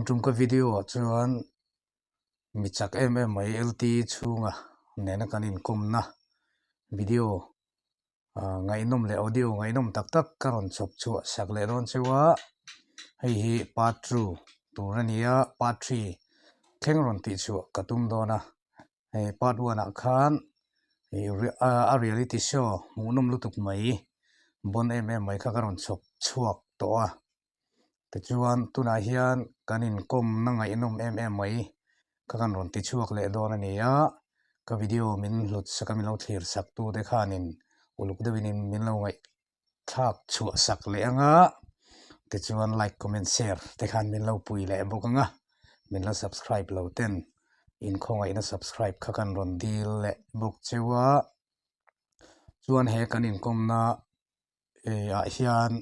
Tun tum ka video ah chuan mi chak em em mai LT chhunga nena kan inkawmna video ngaihnawm leh audio ngaihnawm tak tak ka rawn chhawp chhuah sak leh dawn cheu a, hei hi part two tur a ni a, part three thleng rawn tih chhuah ka tum dawn a, hei part one ah khan a reality show hmuhnawm lutuk mai bon em em mai kha ka rawn chhawp chhuak tawh a. Tichuan tunah hian kan inkawmna ngaihnawm em em mai kha kan rawn ti chhuak leh dawn a ni a, ka video min hlut sak a min lo thlir sak tu te khanin uluk deuhin min lo ngaihthlak chhuah sak leh ang a, tichuan like comment share te khan min lo pui leh bawk ang a, min la subscribe lo ten inkhawngaihna subscribe kha kan rawn dil leh bawk cheu a, chuan he kan inkawmna ah hian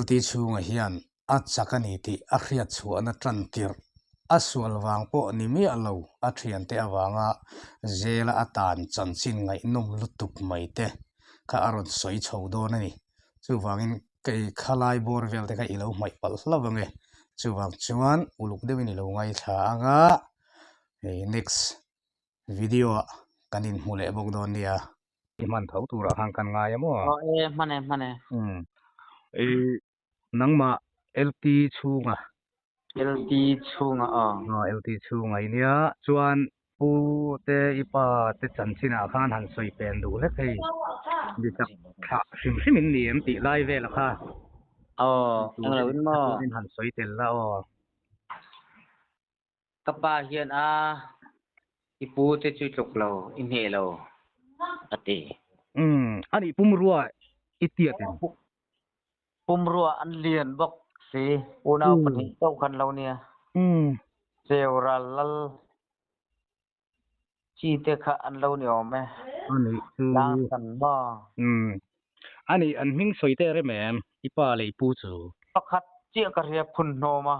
LT chhungah hian a chak a ni tih a hriat chhuahna tan tirh a sual vang pawh ni miah lo a thiante avanga zela a tan chanchin ngaihnawm lutuk mai te kha a rawn sawi chho dawn a ni. Chuvangin kei khalai bawr vel te kha i lo hmaih palh hlauh ang e. Chuvang chuan uluk deuhin i lo ngaithla ang a, hei next video ah kan inhmu leh bawk dawn nia. I hman tho turah khan kan ngai a maw? Aw e, hman e, hman e. Umm. I nangmah LT chhunga. LT chhunga aw. Aw LT chhunga i nia. Chuan Pu te i pa te chanchinah khan han sawi pen duh hlek hei. Mi chak thlah hrim hrim in ni em tih lai vel a kha. Aw, englo in maw? Turin han sawi tel la aw. Ka pa hian a i pu te chu i tluk lo, i hneh lo a ti. Umm, a nih pumrua i tiat em? Pumrua an lian bawk si, unau pahnih chauh khan lo nia. Umm. Cheu ral lal chi te kha an lo ni awm e. A nih chu. Tlang san maw? Umm, a nih an hming sawi teh rem em, i pa leh i pu chu? Pakhat chiah ka hria phun hnawm a.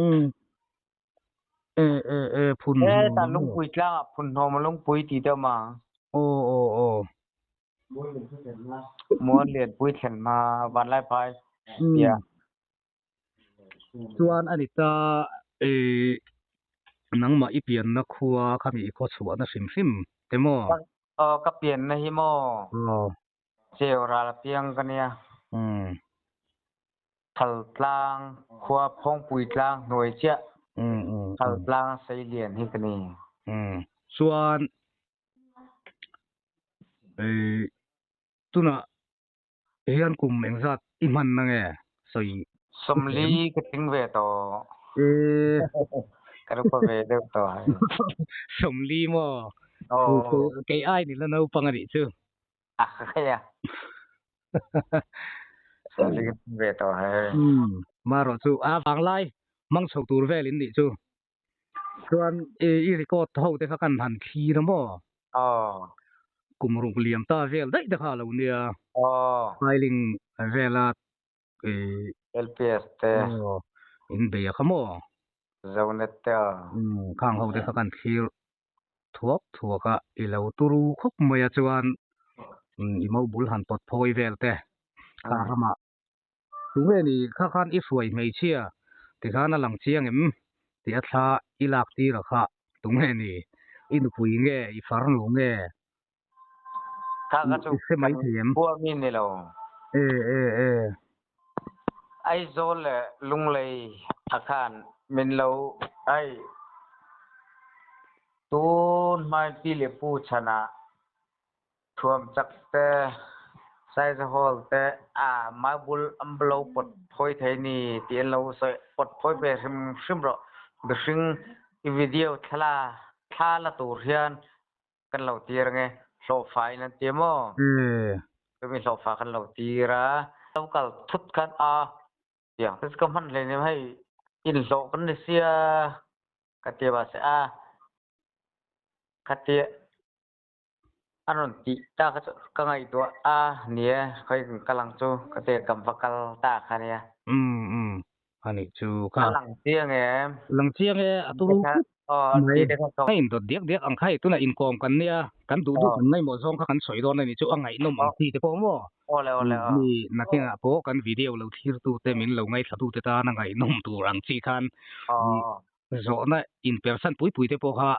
Umm. E e e phun E hnawm ta a maw? lungpui tlangah phun hnawm a lungpui ti deuh ma. Aw aw aw. Muan lianpui thlen hma Vanlaiphai tia. Umm. Chuan a ni ta e nangmah i pianna khua khami i khaw chhuahna hrim hrim te maw? Aw ka pianna hi maw? Aw. Cheu ral piang ka nia. Umm. Thaltlang khua Phawngpui tlang hnuai chiah Thaltlang Seilian hi ka ni. Chuan tunah hian kum engzat i hman na nge sawi? Sawmli ka tling ve tawh. Ka lo pa ve deuh tawh hai. Sawmli maw? Kei ai ni la naupang a nih chu. A khaia. Sawmli ka tling ve tawh hai. Marawh chu a vanglai hmang chho tur vel in nih chu. Chuan i record ho te kha kan han thlir a maw? Aw. Kum ruk liam ta vel daih te kha a lo nia. Aw. Filing vela i LPS te. Aw in bei a kha maw? Zonet te aw. Umm khang ho te kha kan thlir thuak thuak a, i lo turu khawp mai a chuan i mo bul han pawt phawi vel te kha ramah Tunge ni kha khan i hruai hmeichhia tikhan a lang chiang em tih a thla i lak tir a kha tunge ni i nupui nge i farnu nge Kha kha chu i hre mai thei em? Khua mi ni lo. E e e. Aizawl leh Lunglei a khan min lo ai tun hmain pi leh pu chhanah Thuam chak te, Saizahol te a maibul an lo pawt phawi thei ni ti an lo sawi. Pawt phawi ve hrim hrim rawh. Mihring i video thla thla la tur hian kan lo tir ange. Hlawhfa in an ti maw? Chumi hlawhfa kan lo tir a. Lo kal thut khan a tiang te chu ka hman hleinem hei inhlawh kan ni sia ka ti mahse a khatia A rawn tih ta kha chu ka ngaihtuah a ni e, khawi kan kal ang chu ka ti a, kan va kal ta kha nia. Umm umm. Anih chu kha. A lang chiang em? Lang chiang e, a turu khawp mai. A indawt diak diak ang kha hei tunah inkawm kan nia, kan duh duh kan ngaihmawh zawng kha kan sawi dawn a ni chu, a ngaihnawm ang chi te pawh maw? Mi nakinah pawh kan video lo thlirtute min lo ngaithlatute tana ngaihnawm tur ang chi khan zawhna inpersan pui pui te pawh kha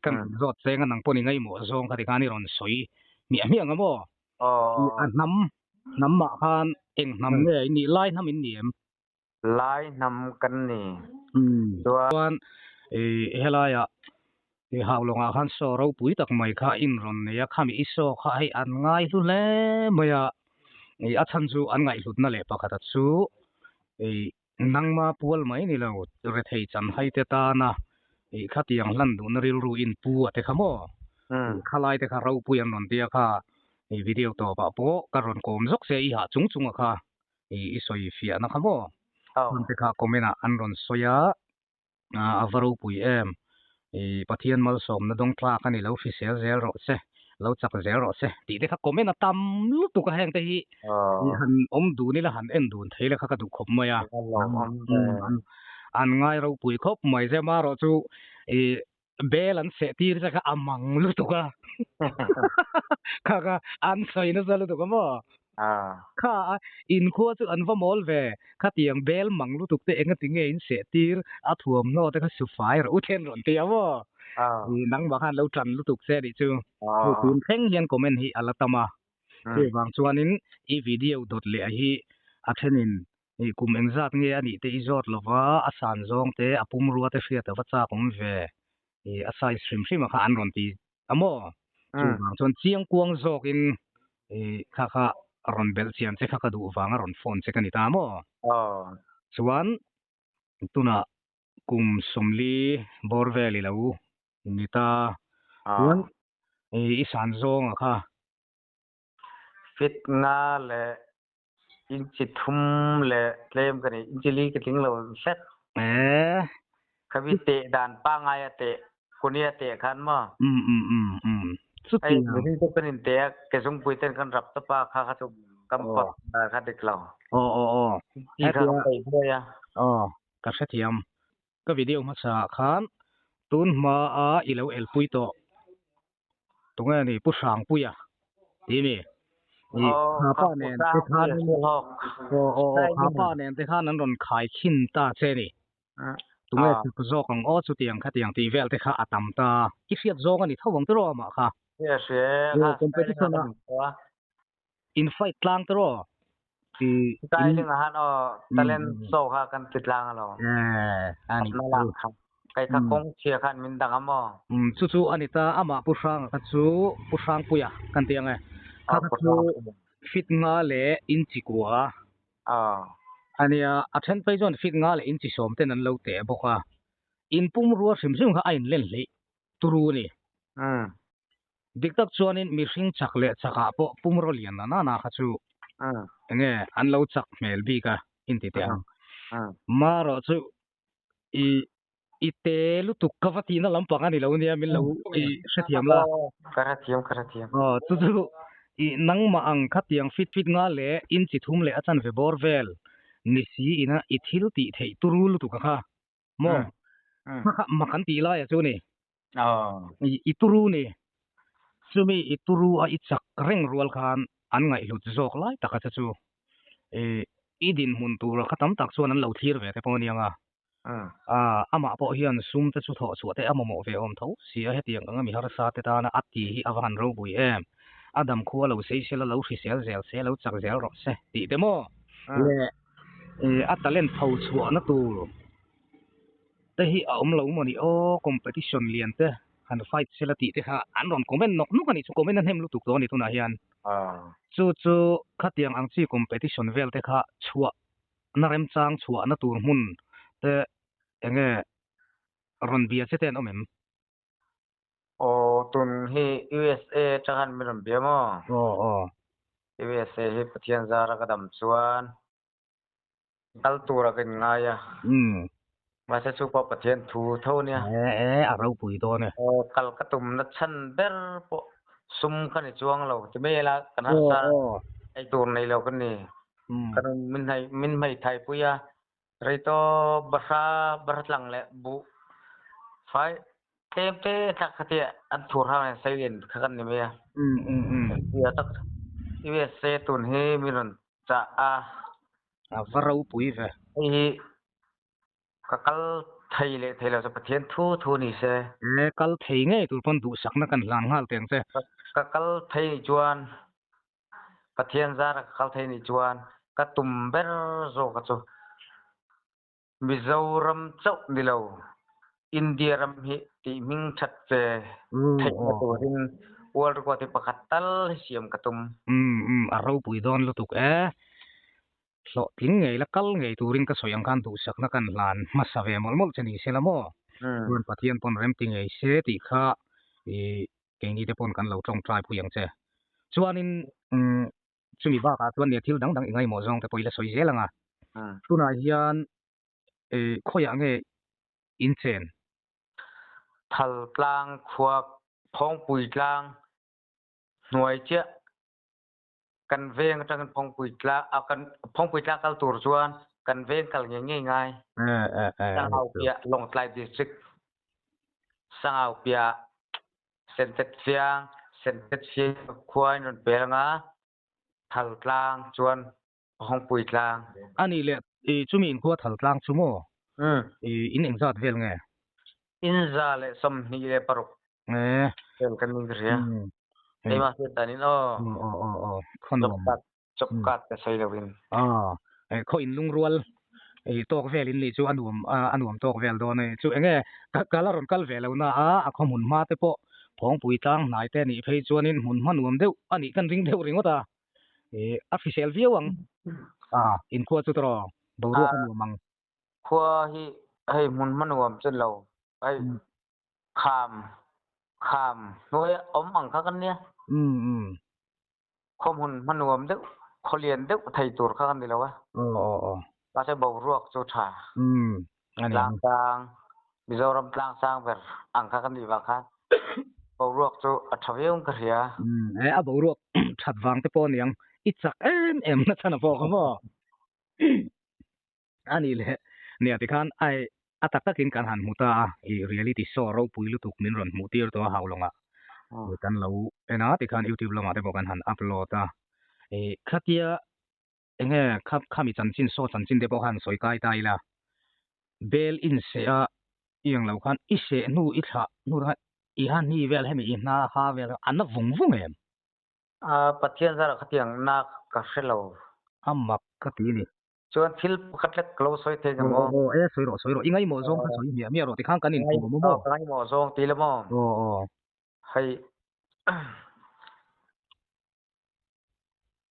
kan zawt cheng a, nang pawh ni ngaihmawh zawng kha tikhan i rawn sawi hmiah hmiah ang a maw? A hnam hnamah khan eng hnam nge i nih lai hnam in ni em? Lai hnam kan ni. Chuan helaiah Haulawngah khan saw ropui tak mai kha in rawn nei a, khami i saw kha hei an ngaihlu hle mai a, a chhan chu an ngaihhlutna leh pakhata chu nangma pual mai ni lo rethei chanhai te tana khatiang hlan duhna rilru in pu a te kha maw khalai te kha ropui an rawn tia kha video tawpah pawh ka rawn kawm zawk se i hah chung chunga kha i sawi fiahna kha maw hmun te kha comment ah an rawn sawi a a va ropui em i Pathian malsawmna dawng tlak a ni lo hrisel zel rawh se lo chak zel rawh se tih te kha comment a tam lutuk a heng te hi han awm dun ila han en dun thei la kha ka duh khawp mai a an ngai ropui khawp mai zema erawh chu i Bel an seh tir che kha a mang lutuk a. Kha kha an sawi nasa lutuk a maw? Kha a inkhua chu an va mawl ve. Khatiang bel mang lutuk te engati nge in seh tir a thuamhnaw te kha su fai rawh u then rawn ti a maw? Nangmah khan lo tan lutuk che anih chu. Hei tun thleng hian comment hi a la tam a. Chuvang chuanin i video dawt leh hi a thenin Hei kum engzat nge a nih te i zawt lova, a san zawng te, a pumrua te hriat a va chak awm ve. Ih a size hrim hrim a kha an rawn ti a maw? Chuvang chuan chiang kuang zawkin ih kha kha rawn belh chian che kha ka duh vang a rawn phone che ka ni ta maw? Chuan tunah kum 40 bawr vel i lo ni ta. Chuan i san zawng a kha. Fit nga leh Inchi thum leh tlem ka ni. Inchi li ka tling lo hlek. Eh. Khabi teh dan pangai a teh kuni a teh khan maw? Um um um um. Ai mihring te kan in teh a ke zungpui ten kan rap tapa kha kha chu kan pot kha dik lo. Aw aw aw. Chi kha ka pai buai a. Aw ka hrethiam. Ka video hmasa ah khan tun hma a i lo elpui tawh. Tunge a ni Pu Hrangpuia tih a ni. Ih kha pa nen te khan aw aw aw kha pa nen te khan an rawn khai khin ta che a ni. Tunge chak zawk ang aw chutiang khatiang tih vel te kha a tam ta. I hriat zawng a ni tho ang tiraw amah kha. Aw competition a in fight tlang tiraw. Styling ah han aw talent show kha kan ti tlang alo. Eh ani chu. Kai kha kawng chhia khan min dang a maw? Chu chu ani ta amah Pu Hranga kha chu Pu Hrangpuia kan ti ang e. Kha kha chu fit nga leh inchi kua ania a then phei chuan fit nga leh inchi sawm ten an lo teh bawk a. In pumrua hrim hrim kha a inlen hleih turu a ni. Dik tak chuanin mihring chak leh chakah pawh pumraw lian na nana kha chu enge an lo chak hmel bik a inti teh ang. Marawh chu i i te lutuk ka va tihna lampang a ni lo nia min lo i hrethiam la. Ka hrethiam ka hrethiam. Aw chu chu i nangmah ang khatiang fit fit nga leh inchi thum leh a chanve bawr vel ni si ina i thil tih theih turu lutuk a kha. Maw? Kha kha mak an tih lai a chu ni. I turu ni. Chumi i turu a i chak reng rual khan an ngaihhlut zawk lai tak a che chu. I dinhmun tur kha tam tak chuan an lo thlir ve te pawh a niang a. Amah pawh hian sum te chu thawh chhuah te a mamawh ve awm tho si a, hetiang anga mi harsa te tana a ti hi a va han ropui em. A dam khua lo sei sela lo hrisel zel se lo chak zel rawh se tih te maw? Leh a talent pho chhuahna tur te hi a awm lo maw ni aw competition lian te han fight sela tih te kha an rawn comment nawk nawk a nih chu comment a hnem lutuk tawh a ni tunah hian chu chu khatiang ang chi competition vel te kha chhuah na remchang chhuah na tur hmun te enge rawn bia che te an awm em? Aw tun hi USA atang khan min rawn bia maw? Aw aw. USA hi Pathian zara ka dam chuan kal tura ka inngai a. Mahse chu pawh Pathian thu tho nia. E e a ropui dawn e. Aw kal ka tumna chhan ber pawh sum kha ni chuang lo ti mai ila kan harsa ei tur nei lo ka ni. Kan min hmei thaipui a. Rei tawp bahra bahra tlang le buh fai tlem te thlak kha tiah an thur hang in seilian kha kan ni mai a. Tia tak USA tun hi mi rawn cah a. A va ropui ve. Hei hi ka kal thei leh thei lo chu Pathian thu thu ni se. E kal thei ngei tur pawn duhsakna kan hlan nghal teng che. Ka kal thei nih chuan Pathian zara ka kal thei nih chuan ka tum ber zawk a chu Mizoram chauh ni lo India ram hi tih hming that ve theihna turin World Record hi pakhat tal hi siam ka tum. Umm a ropui dawn lutuk e. Hlawhtling ngei la kal ngei turin ka sawi ang khan duhsakna kan hlan hmasa ve mawlh mawlh che ni se la maw? Chuan Pathian pawn remti ngei se tih kha i keini te pawn kan lo tawngtai pui ang che. Chuanin chumi bakah chuan nia thil dang dang i ngaimawh zawng te pawh i la sawi zel ang a. Tunah hian khawiah nge in chen? Thal tlang khua Phawngpui tlang hnuai chiah kan veng atangin Phawngpui tlang a kan Phawngpui tlang kal tur chuan kan veng kal ngei ngei ngai. Sangau piah Lawngtlai District Sangau piah Sentet Fiang Sentet Fiang khua in rawn pel anga Thal tlang chuan Phawngpui tlang. Ani leh i chumi in khua Thal tlang chu maw? In engzat vel nge? In 126. Vel kan ning ka hria. Keimah hriat dan in aw. Aw aw aw khaw nuam. Chop kat ka sawi lo in. Aw khaw in lungrual i tawk vel in nih chu a nuam a nuam tawk vel dawn a ni. Chu enge ka la rawn kal ve lo na a, a khaw hmun hma te pawh Phawngpui tlang hnai te nih phei chuanin hmun hma nuam deuh a nih kan ring deuh ringawt a. I a hrisel viau ang. A inkhua chu tawh boruak a nuam ang. Khua hi hei hmun hma nuam chu lo hei kham kham hnuai awm ang kha kan nia. Khaw hmun hma nuam deuh khaw lian deuh thei tur kha kan ni lo a. Mahse boruak chu tha. Tlangsang Mizoram tlangsang ber ang kha kan nih vang khan boruak chu a tha viau in ka hria. E a boruak that vang te pawh aniang i chak em em na chhan a pawh kha maw. A nih leh nia tikhan ai a tak takin kan han hmu ta a, i reality show ropui lutuk min rawn hmuh tir tawh a Haulawngah kan lo en a tikhan youtube lamah te pawh kan han upload a, i khatia enge kha khami chanchin show chanchin te pawh khan sawi kai ta ila, bel inseh a i ang lo khan i seh hnu i thlah hnu khan i han hi vel hemi i hna ha vel a na vung vung em? A Pathian zarah khatiang na ka hre lo. A mak ka ti ni. Chuan thil pakhat lek ka lo sawi thei ang maw? Aw aw e sawi rawh sawi rawh. I ngaimawh zawng kha sawi hmiah hmiah rawh tikhan kan inhmu maw maw? Ka ngaimawh zawng ti la maw? Aw aw. Hei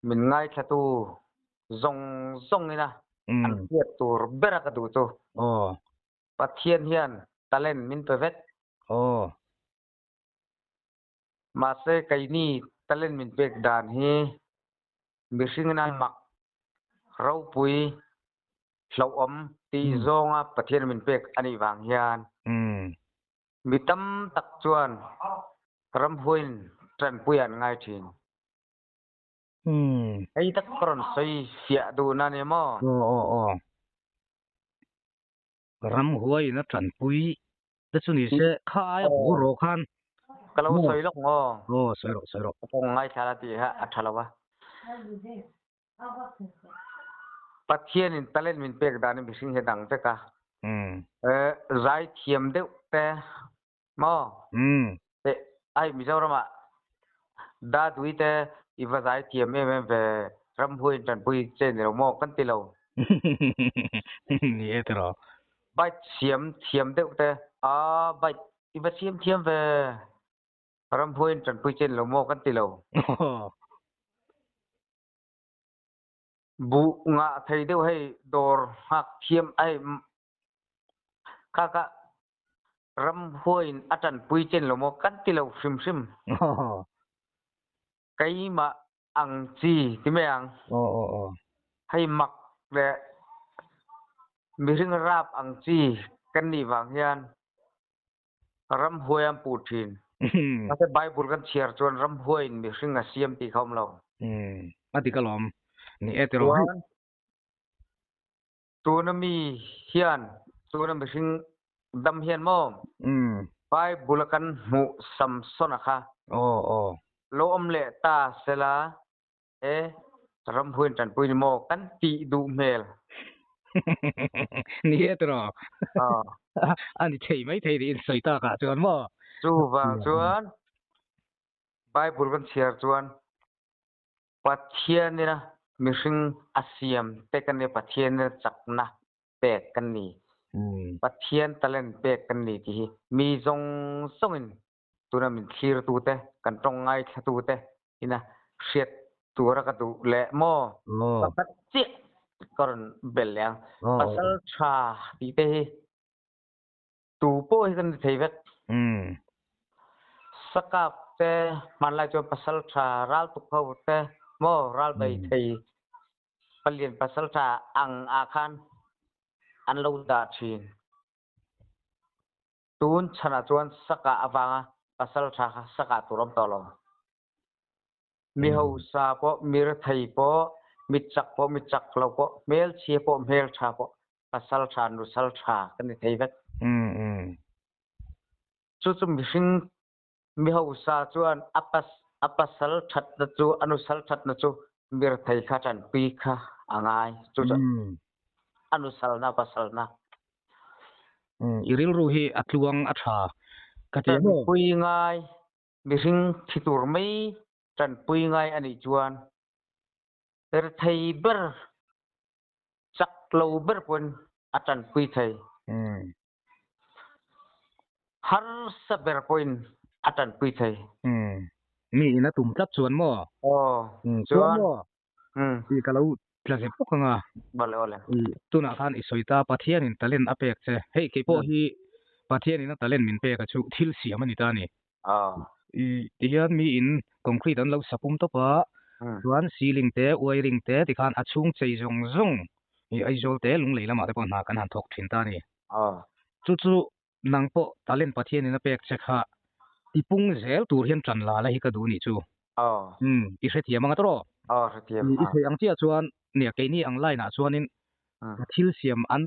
min ngaithlatu zawng zawng ina an hriat tur bera ka duh chu. Aw. Pathian hian talent min pe vek. Aw. Mahse keini talent min pek dan hi mihring ina mak ropui hlauhawm tih zawnga Pathian min pek a nih vang hian mi tam tak chuan ramhuaiin tanpui an ngai thin. Hei tak ka rawn sawi fiah duhna a ni maw? Aw aw aw. Ramhuaiin a tanpui te chu ni se kha aia haw rawh khan. Ka lo sawi lawk maw? Aw sawi rawh sawi rawh. Ka tawng ngaithla la tih kha a tha lo a. Pathianin talent min pek danin mihring hi a dang vek a. Zai thiam deuh te maw? Te ai Mizoramah Dadui te i va zai thiam em em ve ramhuaiin tanpui che ni lo maw kan ti lo. Ni e tiraw. Bike siam thiam deuh te a bike i va siam thiam ve ramhuaiin tanpui che ni lo maw kan ti lo. Buh ngah thei deuh hei dawr hngak thiam ai kha kha ramhuaiin a ṭanpui chen lo maw kan ti lo hrimhrim. Keimah ang chi ti mai ang. Hei mak le mihring rap ang chi kan nih vang hian ramhuai an puh ṭhin. Mahse Bible kan chhiar chuan ramhuaiin mihring a siam tih kha awm lo. A dik alawm. Ni e tiraw. Chuan. Tuna mi hian, tuna mihring dam hian maw? Bible a kan hmuh Samsona kha. Aw aw. Lo awm leh ta sela e ramhuai in tanpui ni maw kan tih duh hmel. Ni e tiraw? A ni thei mai thei tiin sawi takah chuan maw? Chuvang chuan Bible kan chhiar chuan Pathianina mihring a siam te kan nia, Pathianina chakna pek kan ni, Pathian talent pek kan ni tih hi mi zawng zawngin tuna min thlirtute, kan tawng ngaithlatute ina hriat tura ka duh leh maw? Pakhat chiah ka rawn bel leh ang. Pasal tha tih te hi tu pawh hi kan ni thei vek. Sakap te hmanlai chuan pasal tha ral tuk ho te maw ral bei thei palian pasal tha ang ah khan an lo dah thin. Tun chhanah chuan sakah avanga pasal tha kha sakah tur awm tawh lo. Mi hausa pawh, mi rethei pawh, mi chak pawh, mi chak lo pawh, hmelchhia pawh, hmeltha pawh pasal tha, nusal tha kan ni thei vek. Chu chu mihring mi hausa chuan a pas a pasal thatna chu a nusal thatna chu mi rethei kha tanpui kha a ngai. Chu chu a nusalna pasalna. I rilru hi a tluang a tha ka ti maw? Tanpui ngai mihring thi tur mai tanpui ngai a nih chuan rethei ber chak lo ber pawhin a tanpui thei. Harsa ber pawhin a tanpui thei. Mi in a tum tlat chuan maw? Aw, chuan maw? I ka lo tla zep bawk ang a. Awle awle. I tunah khan i sawi ta Pathianin talent a pek che. Hei kei pawh hi Pathianin a talent min pek a chu thil siam a ni ta a ni. I tihian mi in concrete an lo sa pum tawp a, chuan ceiling te, wiring te tikhan a chhung chei zawng zawng i Aizawl te Lunglei lamah te pawh hna kan han thawk thin ta a ni. Chu chu nang pawh talent Pathianin a pek che kha i pung zel tur hian tan la la hi ka duh nih chu. I hrethiam ang a tawh. I sawi ang chiah chuan nia keini ang line ah chuanin thil siam an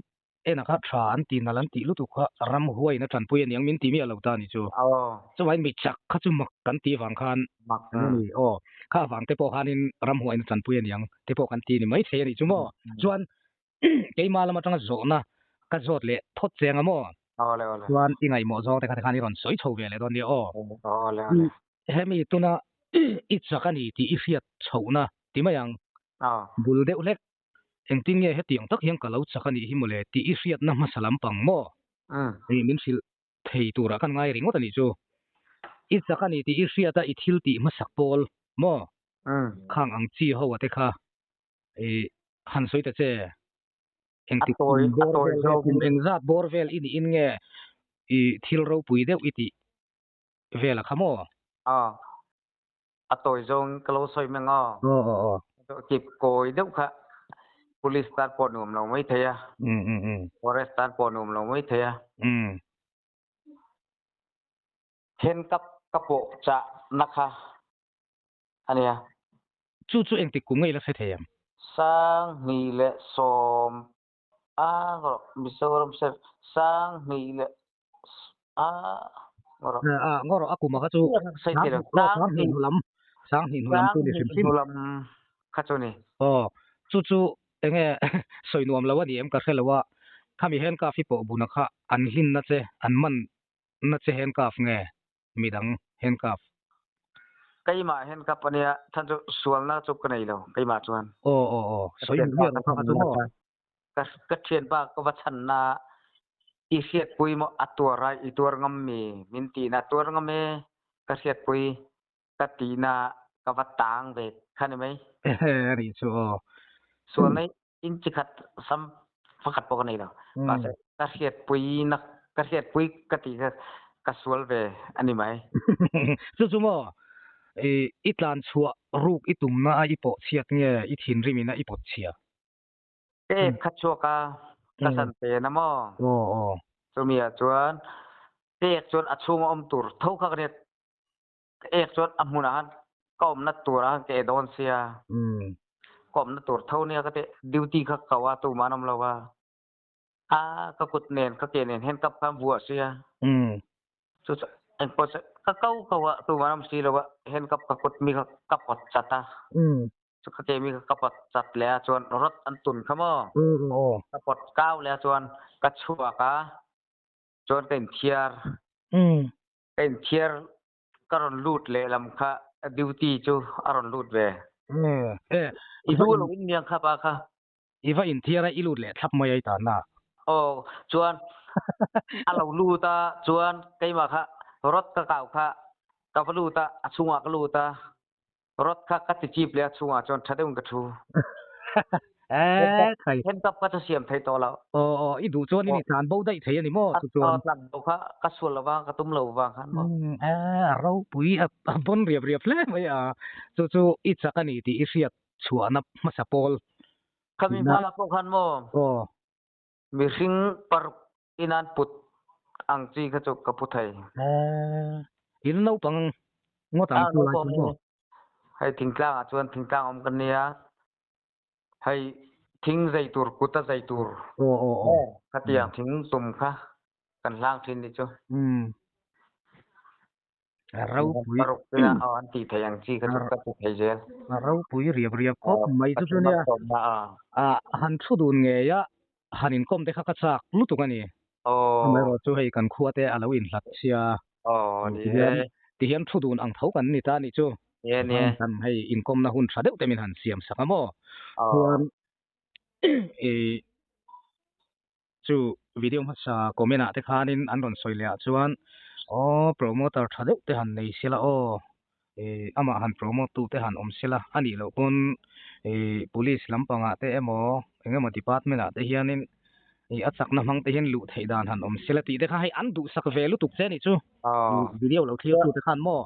Enah kha tha an ti nal an tih lutuk kha ramhuai in a tanpui aniang min ti miah lo ta ni chu. Chuvain mi chak kha chu mak kan tih vang khan ani aw kha avang te pawh khanin ramhuai in a tanpui aniang te pawh kan ti ni mai thei ani chu maw. Chuan keimah lam atanga zawhna ka zawt leh thawt cheng a maw. Chuan i ngaihmawh zawng te kha te khan i rawn sawi chho ve leh dawn nia aw. Hemi tuna i chak ani tih i hriat chhohna ti mai ang bul deuh hlek. Engtin nge hetiang tak hian ka lo chak a nih hi mawle tih i hriatna hmasa lampang maw? Ih min hrilh thei turah khan ngai ringawt a nih chu. I chak a ni tih i hriata i thil tih hmasak pawl maw? Khang ang chi ho a te kha ih han sawi ta che. Engtik kum bawr vel nge kum engzat bawr vel i niin nge ih thil ropui deuh i tih vel a kha maw? A tawi zawng ka lo sawi meng aw. Aw aw aw. Kip kawi deuh kha police tan pawh nuam lo mai thei a. Forest tan pawh nuam lo mai thei a. Henkap ka pawh chah na kha a nia. Chu chu engtik kum ngei la hre thei em? 2010 a ngawrh Mizoram state 2000 leh a ngawrh. A ngawrh a kum a kha chu 2002 hnu lam 2002 hnu lam chu ni hrim hrim. Lam kha chu ni. Aw chu chu enge sawi nuam lo a ni em ka hre lo a khami handcuff hi pawh buna kha an hlin na che an man na che handcuff nge midang handcuff. Keimah handcuff ania chhan chu sualna chu ka nei lo keimah chuan. Aw aw aw sawi hmu miah lo kha kha chu maw. Ka thianpa ka va chhanna i hriatpui maw a tuar a i tuar ngam mi min tihna tuar ngam e ka hriatpui ka tihna ka va tang ve kha ni mai. A nih chu aw. Sual nei in chi khat sam pakhat pawh ka nei lo. Mahse ka hriatpui na ka hriatpui ka tih kha ka sual ve a ni mai. Chu chu maw i tlan chhuah ruk i tumna a i pawh chhiat nge i thinrim in a i pawt chhia? Ek kha chhuak a, ka san pe na maw? Aw aw. Chumi ah chuan ek chuan a chhunga awm tur tho kha ka nia, ek chuan a hmunah khan ka awmna turah khan ka e dawn sia, ka awmna tur tho nia ka ti, duty kha ka ko a, tumah an awm lo a. A ka kut nen ka ke nen handcuff kha an vuah sia. Chu chu engpawh chu ka ko ko a tumah an awm si lo a handcuff ka kut mi kha ka pawt chat a. Chu ka ke mi kha ka pawt chat leh a chuan rod an tun kha maw. Ka pawt kau leh a chuan ka chhuak a chuan ka inthiar. Ka inthiar ka rawn lut leh lam kha duty chu a rawn lut ve. I va Zu lo in niang kha pa kha. I va inthiar a i lut leh thlap mai a i tanna. Aw chuan a lo lut a chuan keimah kha rod ka kau kha ka va lut a a chhungah ka lut a rod kha ka ti chip leh a chhungah chuan tha deuhin ka thu. Eee thai. Handcuff kha chu siam thei tawh lo. Aw aw i duh chuan i ni tlan bo daih thei a ni maw chu chuan. Aw tlan bo kha ka sual lo vang ka tum lo vang khan maw. Eee a ropui a bawn riap riap hle mai a chu chu i chak a ni tih i hriat chhuahna hmasa pawl Khami tihna. hma pawh khan maw? Aw. Mihring paruk inan put ang chi kha chu ka pu thei. Eee in naupang ngawt ang chu lai chu maw? Hei thingtlang ah chuan thingtlang awm kan nia. Hei thing zei tur kut a zei tur. Aw aw aw. Khatiang thing tum kha kan hlang thin ni chu. Ropui. Paruk te a an tih theih ang chi kha chu ka ti thei zel. Ropui riap riap khawp mai chu chu nia. A han thu dun ngei a, han inkawm te kha ka chak lutuk a ni. Amaherawh chu hei kan khua te a lo inhlat sia. Tihian tihian thu dun ang tho kan ni ta nih chu. Kan hei inkawmna hun tha deuh te min han siam sak a maw. Chuan i Chu video hmasa comment ah te khanin an rawn sawi leh ah chuan aw promoter tha deuh te han nei sela aw ih amah han promote tu te han awm sela a nih loh pawn ih police lampang ah te emaw eng emaw department ah te hianin ih a chakna hmang te hian luh theih dan han awm sela tih te kha hei an duhsak ve lutuk che a nih chu video lo thlir tu te khan maw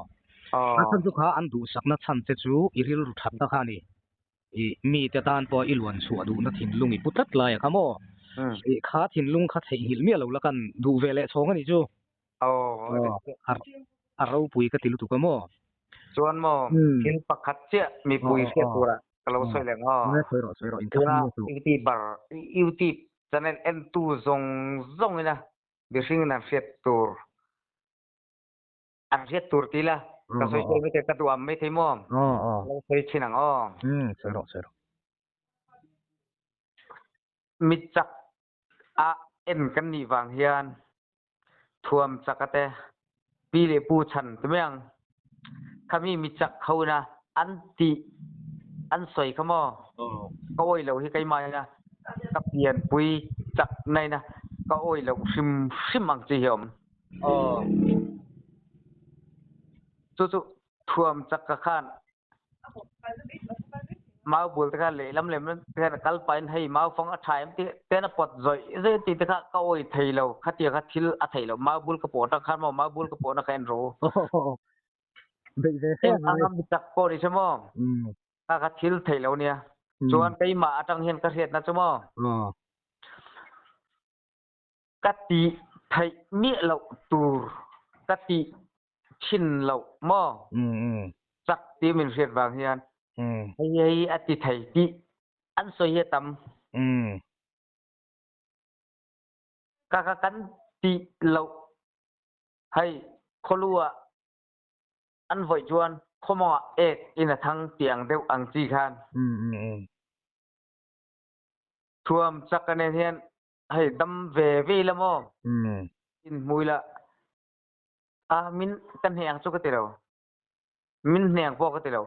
a chhan chu kha an duhsakna chhan che chu i rilru that na kha a ni. I mite tan pawh i luan chhuah duhna thinlung i pu tlat lai a kha maw? I kha thinlung kha theihnghilh miah lo la kan duh ve leh chhawng a nih chu. Aw, a ropui ka ti lutuk a maw? Chuan maw, thil pakhat chiah mipui hriat turah ka lo sawi leh ang aw. Sawi rawh, sawi rawh, inthlak miah suh. Youtuber, YouTube channel entu zawng zawngin a mihringin an hriat tur. An hriat tur ti la, ka sawi sawi mai thei, ka duh am mai thei maw? Ka lo sawi thin ang aw. Sawi rawh, sawi rawh. Mi chak a en kan nih vang hian thuam chak a te, pi leh pu chhan ti mai ang. Khami mi chak ho ina an tih an sawi kha maw? Ka awih loh hi keimah ina ka pianpui chak na ina ka awih loh hrim hrim ang chi hi a awm. Aw. Chu chu thuam chak ka khan mau bul te kha lehlam lem te khan a kal pahin hei mau fang a tha em tih ten a pawt zawih zawih tih te kha ka awi thei lo khatia kha thil a theih loh mau bul ka pawh atang khan maw mau bul ka pawhna kha en rawh u. Beih ve fe Eng anga mi chak pawh ni se maw kha kha thil theih lo nia. Chuan keimah atang hian ka hriatna chu maw. Ka tih theih miah loh tur ka tih thin loh maw? Chak ti min hriat vang hian hei hei a ti thei tih an sawi hi a tam. Ka ka kan tih loh hei khawlu ah an vawih chuan khawmawng ah ek in a thang ti ang deuh ang chi khan. Thuam chak a nen hian hei dam ve ve ila maw? In hmu ila a min ka hneng chu ka ti lo. Min hneng pawh ka ti lo.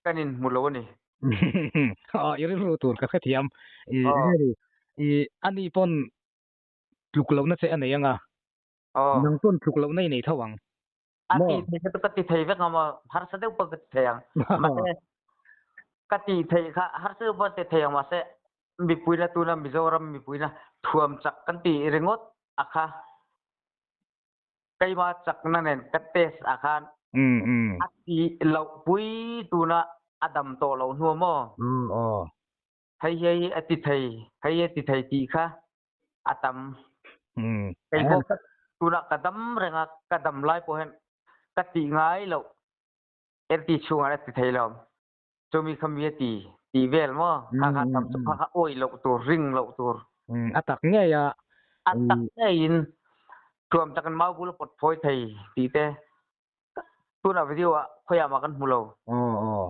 Kan in hmu lo a ni. Aw i rilru tur ka hrethiam. I i ani pawn tluk lohna che a nei anga. Nang chuan tluk lohna i nei tho ang. A ti thei kha chu ka ti thei vek ang maw? Harsa deuh pawh ka ti thei ang. Mahse, ka ti thei kha harsa deuh pawh ti thei ang mahse mipuina tuna Mizoram mipuina thuam chak kan ti ringawt a kha keima chakna nen ka test ah khan a ti loh pui tuna a dam tawh loh hnu maw? Hei hi a ti thei, hei hi a ti thei tih kha a tam. Kei pawh ka tunah ka dam reng a, ka dam lai pawh hian ka tih ngai loh LT chhungah a ti thei lo. Chumi kha mi a ti tih vel maw? Kha kha tam chu kha kha awih loh tur, ring loh tur. A tak ngei a. A tak ngeiin thuam chakin mau bul a pawt phawi thei tih te tunah video ah khawiah mah kan hmu lo. Aw aw.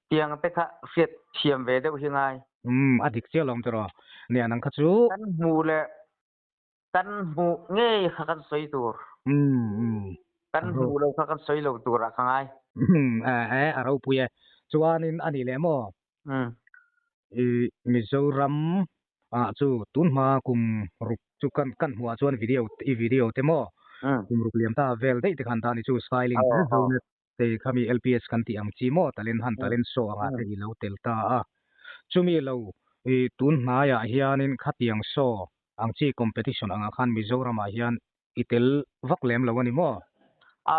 Tiang te kha hriat thiam ve deuh hi ngai. Umm a dik chiah lawm tiraw. Nia nang kha chu. Kan hmuh leh kan hmuh ngei kha kan sawi tur. Umm umm. Kan hmuh lo kha kan sawi lo tur ah ka ngai. Umm e a ropui e. Chuanin a nih leh maw? Umm. I Mizoram ah chu tun hma kum ruk chu kan kan hmuh ah chuan video i video te maw? Umm. Kum ruk liam ta vel daih te khan ta ni chu styling te Zonet te khami LPS kan tih ang chi maw talent han talent show anga te i lo tel ta a. Chumi lo i tun hnaiah hianin khatiang show ang chi competition angah khan Mizoramah hian i tel vak lem lo a ni maw? A,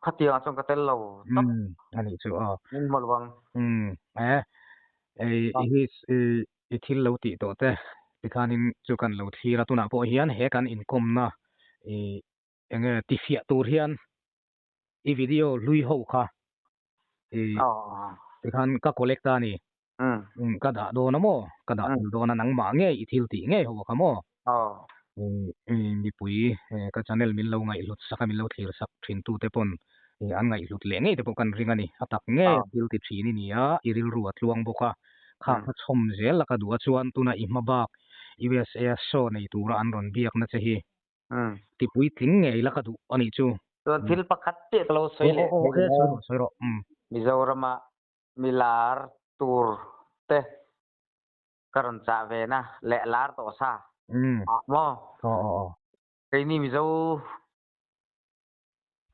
khatiangah chuan ka tel lo tawp. Umm, a nih chu aw. Min hmu lo ang. Umm, e, ei i hi i thil lo tih tawh te tikhanin chu kan lo thlir a, tunah pawh hian he kan inkawmna i enge tifiah tur hian i video hlui ho kha i tikhan ka collect a ni. Ka dah dawn a maw? Ka dah tel dawn a, nangmah ngei i thil tih ngei ho kha maw? Mipui ka channel min lo ngaihhlut sak a, min lo thlir sak thin tute pawn an ngaihhlut leh ngei te pawh kan ring a ni. A tak ngei a thil ti thin i ni a, i rilru a tluang bawk a. Kha kha chhawm zel a ka duh a chuan tuna i hma bak USA a show nei tura an rawn biakna che hi Ti puitling ngei la ka duh a nih chu. Chuan thil pakhat chiah ka lo sawi leh thei ang. Sawi rawh, sawi rawh. Mizorama milar tur te ka rawn chah ve na leh lar tawh sa ah maw? Keini Mizo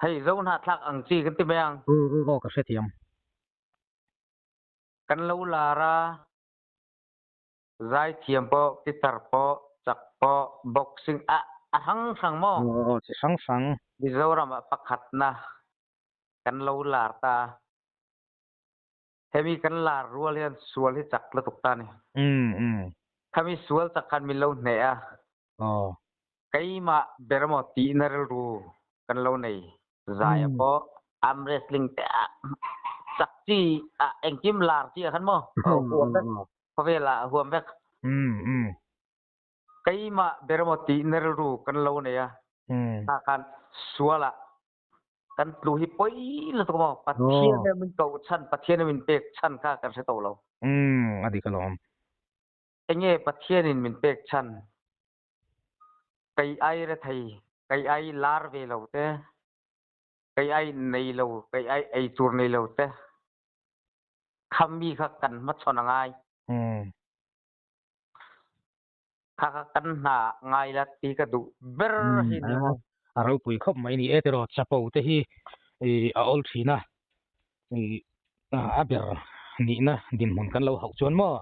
hei Zo hnahthlak ang chi kan ti mai ang. Aw ka hrethiam. Kan lo lar a. Zaithiam pawh, guitar pawh, chak pawh, boxing a a hrang hrang maw? Aw chi hrang hrang. Mizoram ah pakhatna kan lo lar ta a, hemi kan lar rual hian sual hi chak lutuk ta a ni. Umm umm. Khami sual chak khan min lo hneh a. Aw. Keimah ber maw tihna rilru kan lo nei. Zaia pawh arm wrestling te ah chak chi ah engkim lar chi ah khan maw? Huam vek. Khawvel ah huam vek. Keimah ber maw tihna rilru kan lo nei a. Kha khan sual ah kan tlu hi pawi lutuk maw? Pathian nen min koh chhan, Pathian nen min pek chhan kha kan hre tawh lo. A dik alawm. Enge Pathianin min pek chhan? Kei ai rethei, kei ai lar ve lo te, kei ai nei lo, kei ai ei tur nei lo te, kha mi kha kan hmachhawn a ngai. Kha kha kan hna ngai la ti ka duh ber hi ni maw. A ropui khawp mai ni e tiraw chapo te hi a awl thin a, a ber nihna dinhmun kan lo hauh chuan maw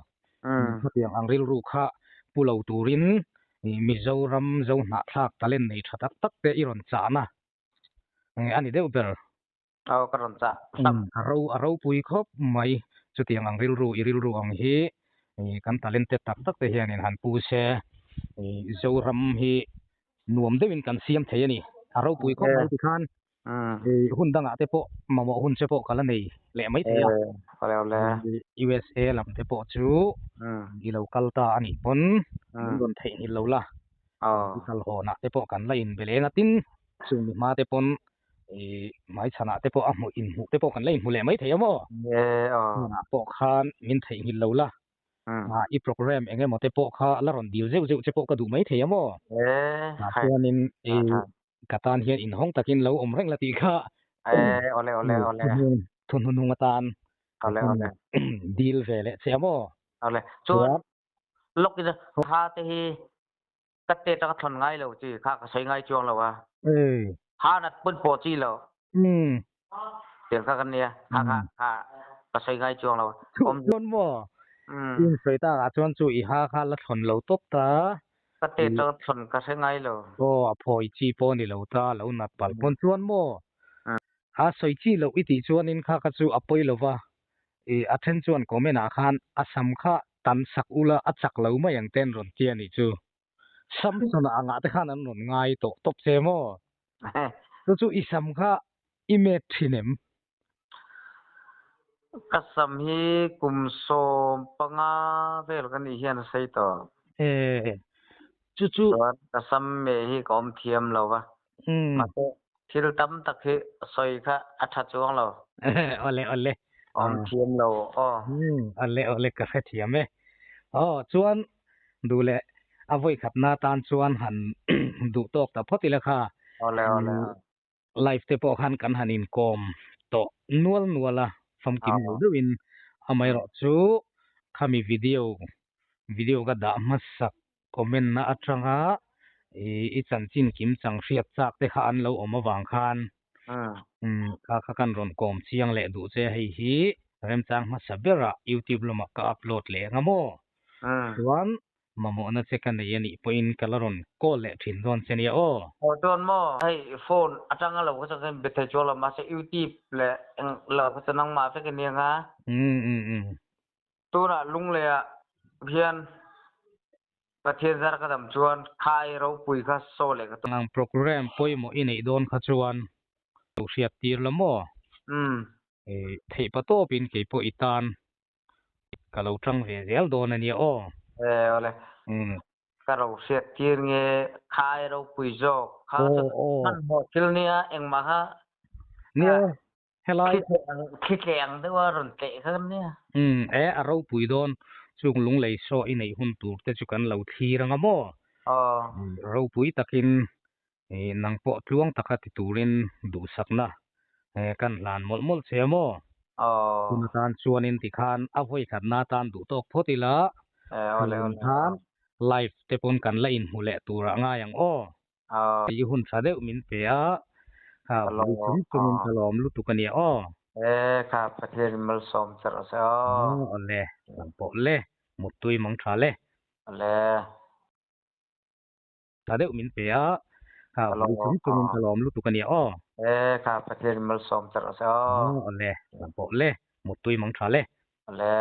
khatiang ang rilru kha pu lo turin Mizoram Zohnahthlak talent nei tha tak tak te i rawn chahna a ni deuh ber. Aw ka rawn chah. A ro a ropui khawp mai chutiang ang rilru i rilru ang hi kan talent te tak tak te hianin han pu se Zoram hi nuam deuhin kan siam thei a ni. A ropui khawp mai tikhan hun dangah te pawh mamawh hun che pawh ka la nei leh mai thei a. USA lam te pawh chu i lo kal ta a nih pawn min rawn theihnghilh lo la. I kal hawnah te pawh kan la inbe leng a tin chung mi hma te pawn hmaichhanah te pawh a hmuh inhmuh te pawh kan la inhmu leh mai thei a maw? Hmunah pawh khan min theihnghilh lo la. I program eng emaw te pawh kha la rawn dil zeuh zeuh che pawh ka duh mai thei a maw? Chuanin ka tan hian inhawng takin lo awm reng la tih kha thuhnunung atan dil ve leh che a maw? Chuan lawk in ha te hi ka te taka thawn ngai lo chi kha ka sawi ngai chuang lo a. Ha nat pun pawh chi lo. Tiang kha kan nia. Kha kha kha ka sawi ngai chuang lo. Awm chuan maw? In sawi tak ah chuan chu i ha kha la thawn lo tawp ta. Ka te taka thawn ka hre ngai lo. Aw a phawi chi pawh ni lo ta lo nat palh pawn chuan maw? A sawi chi loh i tih chuanin kha kha chu a pawi lo va. I a then chuan comment ah khan a sam kha tan sak ula a chak lo mai ang te an rawn ti a nih chu. Samson a angah te khan an rawn ngai tawh tawp che maw? Chu chu i sam kha i met thin em? Ka sam hi kum 15 vel ka nih hian a sei tawh. E chu chu. Chuan ka sam meh hi ka awm thiam lo va. Mahse thil tam tak hi sawi kha a tha chuang lo. Awle awle. Awm thiam lo aw. Awle awle ka hrethiam e. Aw chuan duh leh a vawi khatna tan chuan han duh tawk ta phawt ila kha. Awle awle. Live te pawh khan kan han inkawm tawh nual nual a, famkim lo deuhin amaherawh chu khami video video ka dah hmasak comment na atanga i chanchin kim chang hriat chak te kha an lo awm avang khan kha kha kan rawn kawm chiang leh duh che hei hi remchang hmasa berah youtube lamah ka upload leh anga maw chuan Mamawhna che ka nei a nih pawhin ka la rawn call leh thin dawn che nia aw. Aw chuan maw hei phone atanga lo kha chuan ka inbe thei chuang lo mahse youtube leh eng lo kha chu nangmah vek a nia nga. Tunah Lungleiah hian Pathian zar ka dam chuan khai ropui kha saw leh ka tum. Ang program pawimawh i neih dawn kha chuan lo hriat tir la maw? Theih patawpin keipawh i tan Ka lo tang ve zel dawn a nia aw. E awle. Ka ro hriat tir nge khai ropui zawk kha chu hmanhmawh thil nia engmah kha. Nia helai. Thli tleh ang deuh a rawn tleh kha nia. E a ropui dawn chung lunglei saw i neih hun tur te chu kan lo thlir anga maw. Ropui takin nang pawh tluang taka ti turin duhsakna kan hlan mawlh mawlh che a maw? Tun atan chuanin tikhan a vawi khatna atan duh tawk phawt ila, tun khan live te pawn kan la inhmu leh turah ngai ang aw. I hun tha deuh min pe a, kha vui chung chungin ka lawm lutuk a nia aw. E kha Pathian in malsawm che rawh se aw. Awle, nang pawh le, muttui mang tha le. Awle. Tha deuh min pe a, kha vui chung chungin ka lawm lutuk a nia aw. E kha Pathian in malsawm che rawh se aw. Awle, nang pawh le, muttui mang tha le. Awle.